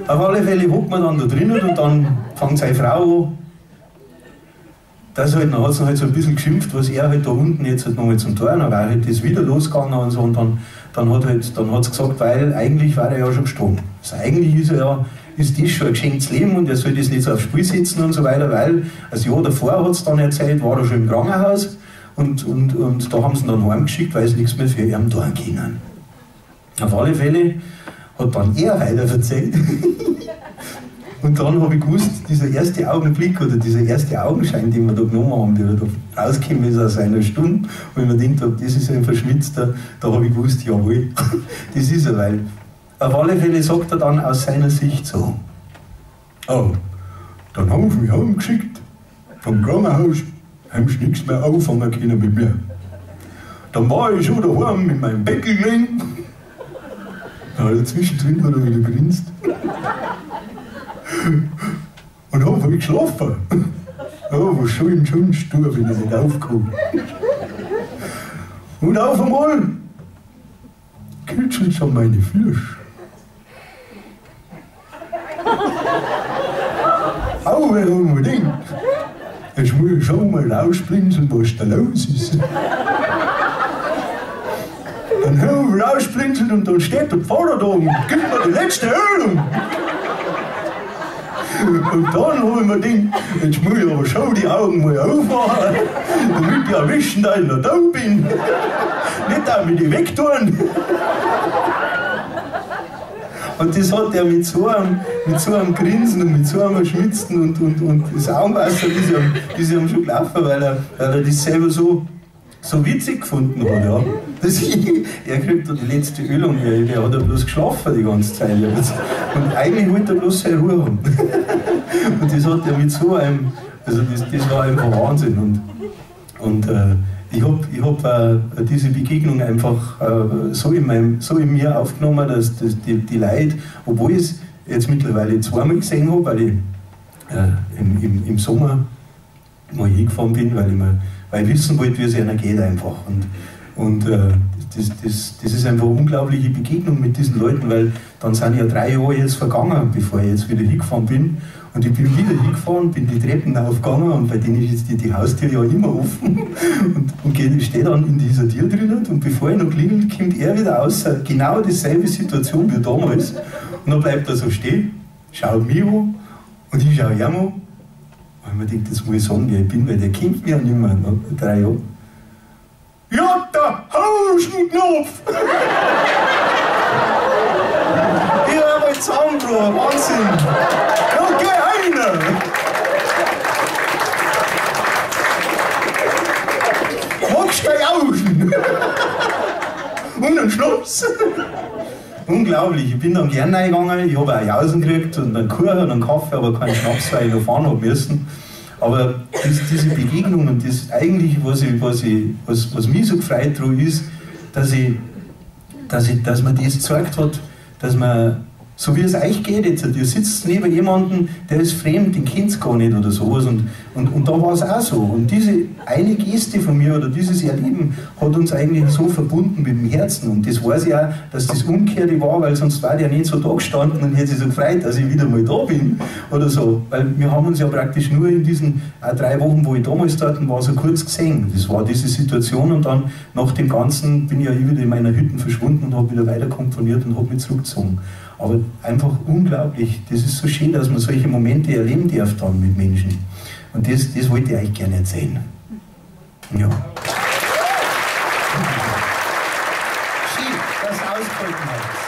Auf alle Fälle hockt man dann da drinnen und dann fängt seine Frau an. Das halt, dann hat sie halt so ein bisschen geschimpft, was er halt da unten jetzt halt nochmal zum Tor, dann war halt das wieder losgegangen und so, und dann hat sie gesagt, weil eigentlich war er ja schon gestorben. Also eigentlich ist er ja, ist das schon ein geschenktes Leben und er soll das nicht so aufs Spiel setzen und so weiter, weil das Jahr davor hat es dann erzählt, war er schon im Krankenhaus und da haben sie ihn dann heimgeschickt, weil sie nichts mehr für ihn tun können. Auf alle Fälle hat dann er weiter erzählt. Und dann habe ich gewusst, dieser erste Augenblick oder dieser erste Augenschein, den wir da genommen haben, der da rausgekommen ist aus einer Stunde, wo ich mir gedacht habe, das ist ein Verschmitzter, da habe ich gewusst, jawohl, das ist er, weil auf alle Fälle sagt er dann aus seiner Sicht so, oh, dann haben sie mich heimgeschickt, vom Krankenhaus, haben sie nichts mehr anfangen können mit mir. Dann war ich schon daheim in meinem Bett gelegen, da hat er zwischendrin hat er wieder grinst. Und dann habe ich geschlafen. Ja, was soll ich denn sonst tun, wenn ich nicht aufkomme? Und auf einmal kitzelt's an meine Füße. Auch wenn ich mir denke, jetzt muss ich schon mal raussprinzen, was da los ist. Dann habe ich raussprinzen und dann steht der Pfarrer da und gibt mir die letzte Ölung. Und dann habe ich mir gedacht, jetzt muss ich aber schon die Augen mal aufmachen, damit ich auch wissen, dass ich noch da bin. Nicht, damit ich wegtun. Und das hat er mit so einem Grinsen und mit so einem Verschmitzten und das Augenwasser ist ihm schon gelaufen, weil er das selber so witzig gefunden hat. Ja. Er kriegt da die letzte Ölung, der hat ja bloß geschlafen die ganze Zeit. Und eigentlich wollte er bloß seine Ruhe haben. Und das hat er mit so einem, also das war einfach Wahnsinn. Und ich hab diese Begegnung einfach so in mir aufgenommen, dass die Leute, obwohl ich es jetzt mittlerweile zweimal gesehen habe, weil ich im Sommer mal hingefahren bin, weil ich wissen wollte, wie es einer geht einfach. Und das ist einfach eine unglaubliche Begegnung mit diesen Leuten, weil dann sind ja 3 Jahre jetzt vergangen, bevor ich jetzt wieder hingefahren bin. Und ich bin wieder hingefahren, bin die Treppen aufgegangen und bei denen ist jetzt die Haustür ja immer offen. Und stehe dann in dieser Tür drinnen und bevor ich noch klingel, kommt er wieder raus. Genau dieselbe Situation wie damals. Und dann bleibt er so stehen, schaut mich an und ich schaue ihn an. Und ich mir denke, das muss ich sagen, wer ich bin, weil der kennt mich ja nicht mehr nach 3 Jahren. Ja, der Hausenknopf! Ich hab mal zusammengebrochen, Wahnsinn! Ja, geh rein! Magst du Jausen? Und einen Schnaps? Unglaublich, ich bin dann gern reingegangen, ich habe auch Jausen gekriegt und einen Kuchen und einen Kaffee, aber keinen Schnaps, weil ich noch fahren habe müssen. Aber diese Begegnung und das eigentlich, was mich so gefreut daran ist, dass man das gezeigt hat, dass man, so wie es euch geht jetzt, ihr sitzt neben jemandem, der ist fremd, den kennt ihr gar nicht oder sowas und da war es auch so. Und diese eine Geste von mir oder dieses Erleben hat uns eigentlich so verbunden mit dem Herzen und das weiß ich auch, dass das Umkehrte war, weil sonst war der nicht so da gestanden und hätte sich so gefreut, dass ich wieder mal da bin oder so. Weil wir haben uns ja praktisch nur in diesen 3 Wochen, wo ich damals dort war, so kurz gesehen. Das war diese Situation und dann nach dem Ganzen bin ich ja wieder in meiner Hütte verschwunden und habe wieder weiter komponiert und habe mich zurückgezogen. Aber einfach unglaublich, das ist so schön, dass man solche Momente erleben darf dann mit Menschen. Und das wollte ich euch gerne erzählen. Ja. Schön, dass ihr ausgehalten habt.